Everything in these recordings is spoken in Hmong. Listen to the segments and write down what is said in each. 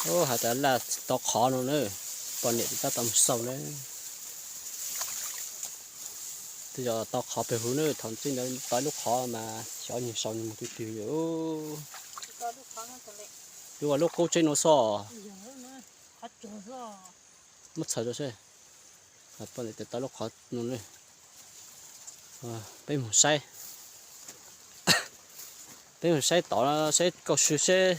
Ub, has tas laj tau qhov no na, poj niam tab tom mus xauj na. Tej zaum tau qhov pem hauv na, thaum txij ntawd tau ib lub qhov mas xyov nyuag sau nyuag mus twg twg li. Lub, lub qub tseeb no xwb. Muab txhawm rau seb. Poj niam tias tau lub qhov no na. Peb mus saib, peb mus saib tod seb kauj sw seb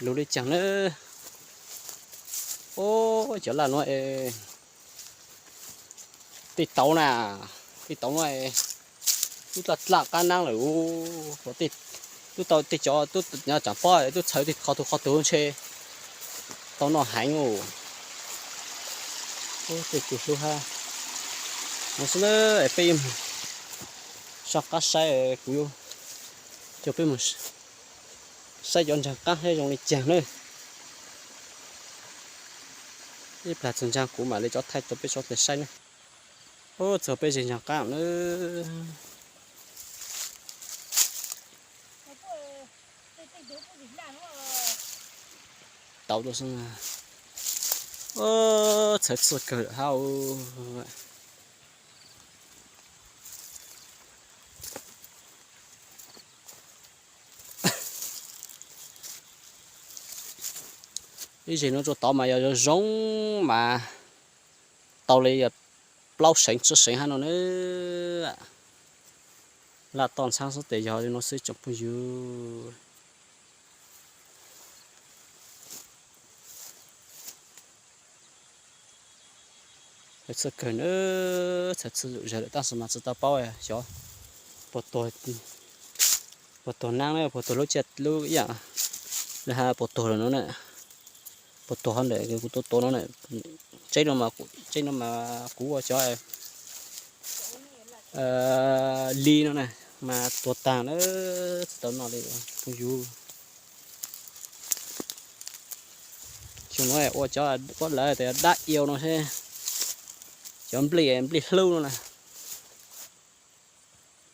lug li caag na. Ub, cov laj no es tej tauv na, tej tauv no es twb dlaj dlaj qab naab lawm. Ub, tub tau tej cov tub nyob tsaam pob tub txhawv tej qhov tug qhov tug ntshe tau noj heev. Ub, tej kws hlub hab. No xwb na, es peb yuav mus soj qab saib, kuv yuav coj peb mus saib cov ntsaag qaab seb zoo li caag na. Ib plag txug ntsaag kuv mam li rov thaij rau peb sawv daws saib na. Ub, txug peb zej ntsaag qaab na. Tau tuaj xwb. Txhawv txhij kawg hab. Ib zej nuav rua tod mas yog zoo zoo mas tau li plaub seev tsib seev hab no na. Laj toj ntxhaab xwb tes yog li no xwb tsoom phooj ywg. Txhawv txhij kawg na, txhawv txhij zuj zug lawm tab sis mas tsi tau paub xyov puas tuag, puas tuag naab na, puas tuag lub caij lub ib yaam, lawv has puas tuag lawm no na. Puas tuag hov ntawm kuv tuav tuav no na. Tseeb no mas, tseeb no mas kuv ua cov li no na mas tuag taag na, tsi tau noj li phooj ywg. Xyoo nuav ua cov, ua lawv tas dab iau no seb, cov nplej, nplej hlub no na.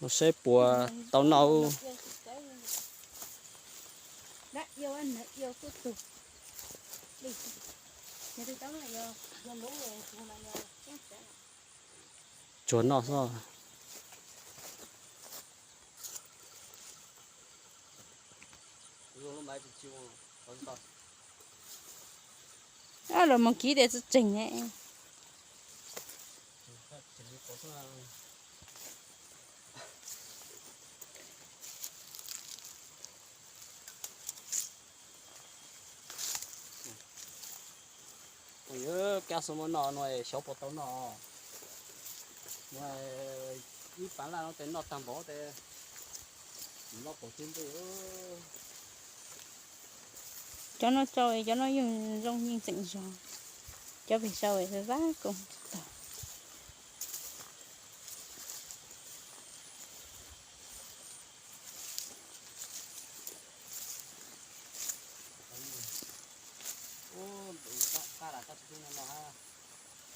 No seb puas tau noj. Tsuag noj xwb. Los mus kiv tias tsi tseeg ne. Kab xwb muab noj no xyov puas tau noj. Ib paav laj no tes noj tag npaum tes loj paug tib ntej. Cov no tsau, cov no yeej zoo yeej tseem zog. Cov pem sau vab koom tsis tau.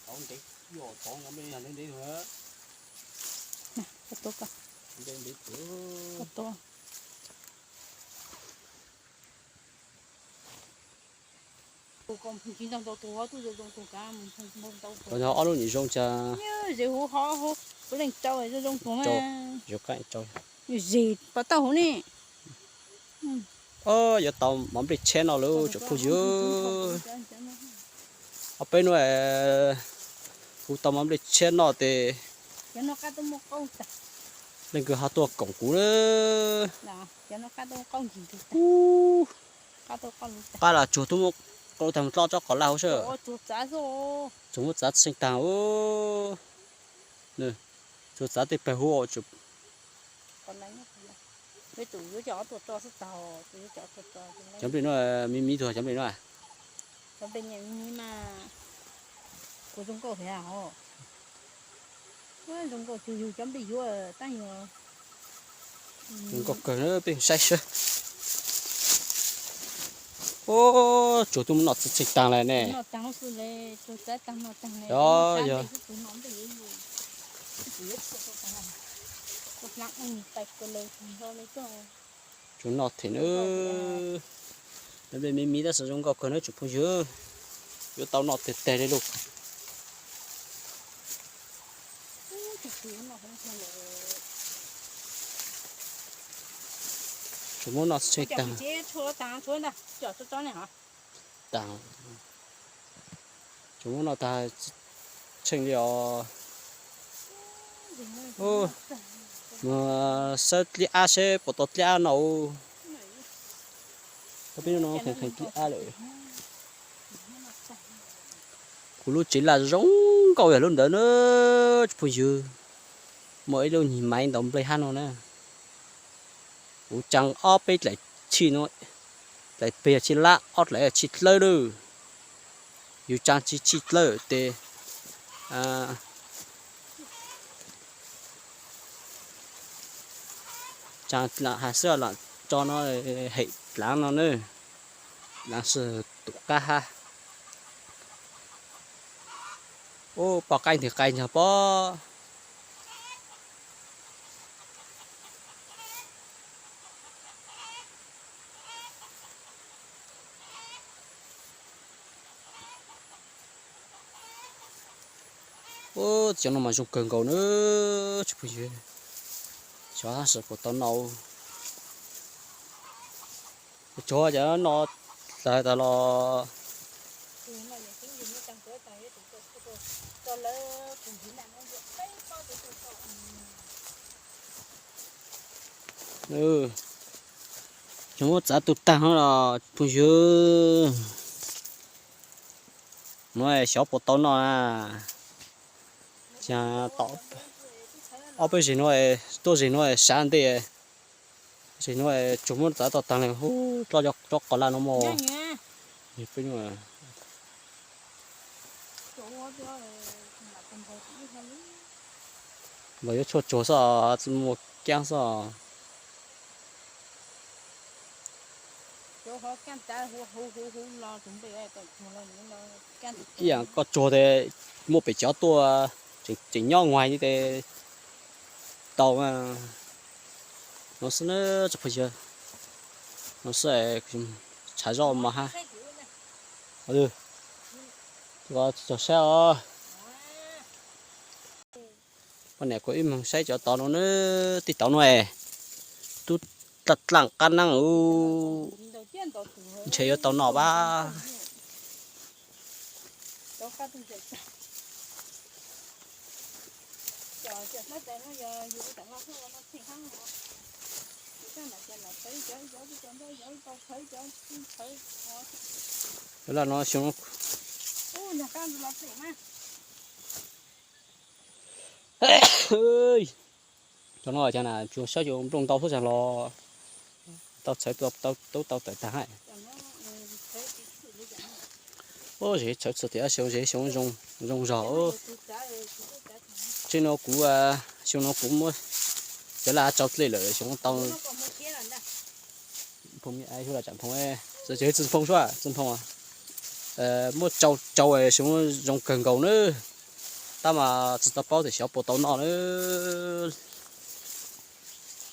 Tauv ntev, yog tauv ntev ntev. Ntev ntev. Ob lub nyuam zoo cas. Zes huv hov, kuv leej rau zoo zoo tuag mas. Zes pov tauj huv ne. Yuav tau mov nplej tshiab noj lawm tsoom phooj ywg. Ob peb hnub kuv tau mov nplej tshiab noj tes leej twg ho tuaj koom kuv na. Qab los tsuag tub muab qau tag mus dlob tsob qos laj hauv sab. Tsuag muab txav txheej tag. Tsuag txav tej pawg huv. Cov nplej no me me tug cov nplej no. Cov nplej niam mi mas kuv zoo nkauj thiab os. Zoo nkauj tsuag yug cov nplej yuav tab yog. Zoo nkauj kawg, peb saib seb. Ub, tsuag tuaj mus noj txheej taag lawm ne. Yog, yog. Tsuag noj them na. Nplej me me tab sis zoo nkauj kawg na tsoom phooj ywg, yuav tau noj tiag tiag li lauj. Tsuas muab noj tshee tag. Tsuas muab noj tag tshee li os. Mus saib dlib ab seb puas tau dlib ab no. Peb hnub no kheev kheev dlib ab lawm. Kuv lub tsev laj zoo nkauj yog lub ntawd na tsoom phooj ywg. Muaj ib lub nyuag maiv ntaus nplej hab no na. Kuv tsaa ob peb dlaim tshij no, dlaim peg yog tshij lab, ob dlaim yog tshij dlawb lawm. Yus tsaa tsis tshij dlawb tes tsaa lam has xwb lam tso no hem dlaav no na. Dlaav sib tus qab hab. Ub, poj qaib ntws qai ntog pob. Ub, cov no mas zoo kawg nkaus na tsoom phooj ywg. Xyov tab sis puas tau noj. Tsuag cov no hlawv tas los. Tsuas muab txav tu tag no los phooj ywg. Nuav xyov puas tau noj na. Ob peb zig nuav, tuab zig nuav sav ntej, zig nuav tsuas muab txav tau taag le hub dloj cov qos laj no mog. Npawg yuav tshuaj tsuag xwb, muaj kaab xwb. Ib yaam koj tsuag tes muaj pem cov tuaj tseem nyob nguaig tes tau. No xwb na tsoom phooj ywg, no xwb, tshav zoj mos hab. Tso saib os. Poj niam kuv ib moog saib cov tod no na, tej tod no es tub dlaaj dlaaj qab naab, ntshe yuav tau noj pab. Cov laj no xyoo no, cov no cas na tsuas saib cov nplooj ntau xwb cas los tau txhawv tub tau tawm tag hab. Ub, zes txhawv txhua tias xyoo zes xyoo zoo zog. Tseem no kuv, xyoo no kuv muab cov laj tsau dlej lawm xyoo tau. Txiv Nphoo sua, Txiv Nphoo, muab tsau tsau xyoo zoo kawg nkaus na. Tab mas tsis tau paub tias xyov puas tau noj na.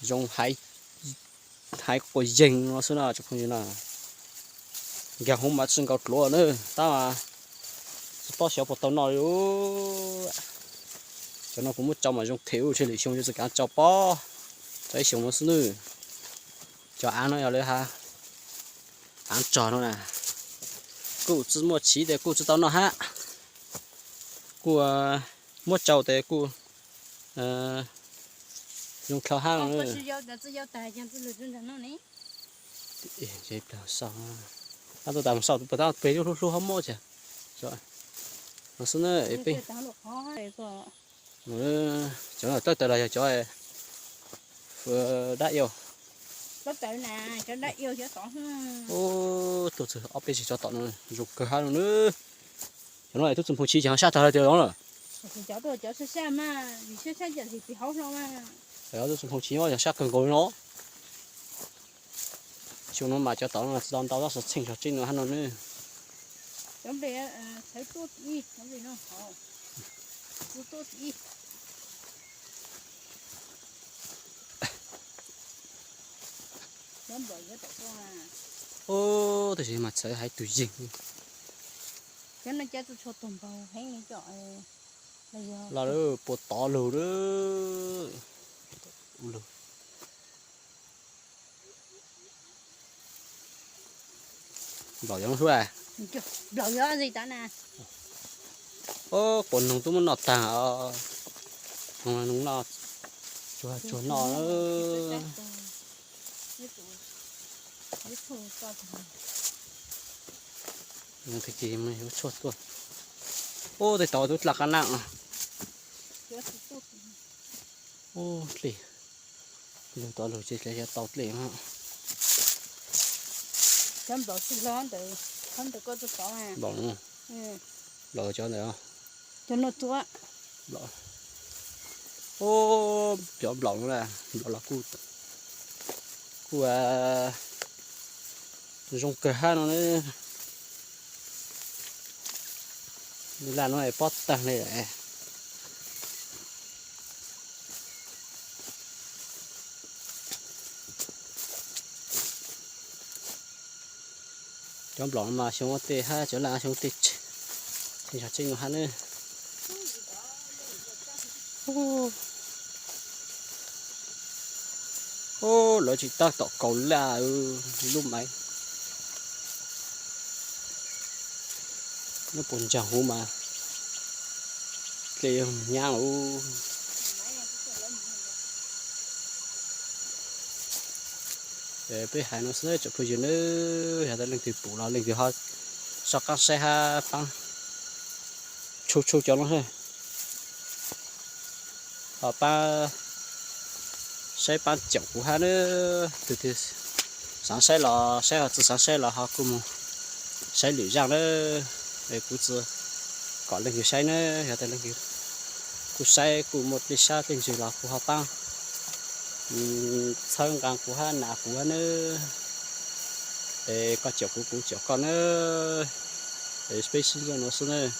Zoo haiv quas yeeg no xwb na tsoom phooj ywg na. Nkag hoob mas tsis nkaus dluav na, tab mas tsis paub xyov puas tau noj li. Cov no kuv muab tsau mas zoo them ub, tshe lwm xyoo yuav tsis kaav tsau pob, tsau ib xyoo no xwb nawb. Cov aav no yog lawv aav tsog no na, kuj tsis muaj chiv tes kuj tsis tau noj hab, kuj muab tsau tes kuj zoo dlhau hab. Tab tom mus sau pem hlub hlub hab mob cas no xwb na. Cov no tawb tawv los yog cov dab iau. Tuaj txug ob peb zig tso tom no zoo kawg hab no na. Cov no tub Txiv Nphoo chiv ces ho sab tag tias no. Tub Txiv Nphoo chiv nyob yog sab kawg nkaus li no. Xyoo no mas cov tom no tsis tau ntau tab sis txheej zog tseeb no hab no ne. Ub, tab sis mas txawv hais tus yeeg. Cov no cas txhua txhua tus npaug heev li cov. Los lawm, puas tod lug lawm. Nplaum yog lub suab. Nplaum yog li tod na. Ub, quav noog twb muab noj tag os. Noog no tsuag tsuag noj. Ub, tej tod twb dlaj qab nab. Ub, dlej. Lug tod lug tsis tau dlej. Nplaum, nplaum cov ntawd. Ub, cov nplaum no, nplaum los kuj, kuj zoo kawg hab no na. Laj no es pob tag li. Cov nplaum no mas xyoo ua tej hab cov laj xyoo ua tej tseg, tej zog tseeb no hab na. Ub, lawv tsis tab tom kaus laj lub maiv. Nyob puag ntsa huv mas dlej nyab lawm. Peb hais no xwb tsoom phooj ywg nawb, yog tas leej twg pum los leej twg ho soj qaab saib hab paab tshub tshub cov no, ho paab saib paab caum kuv hab nawb. Tus twg xaav saib los saib, ho tsi xaav saib los ho kuj moog saib lwm zaaj nawb. Es kuv tsi kom leej twg saib nawb, yog tas leej twg kuj saib kuj muaj dlej sab dlej ntsws los kuj ho paab txhawb nqaa kuv hab nas kuv hab nawb. Es koj caum kuv kuv caum koj nawb. Es peb sib ntsib no xwb nawb.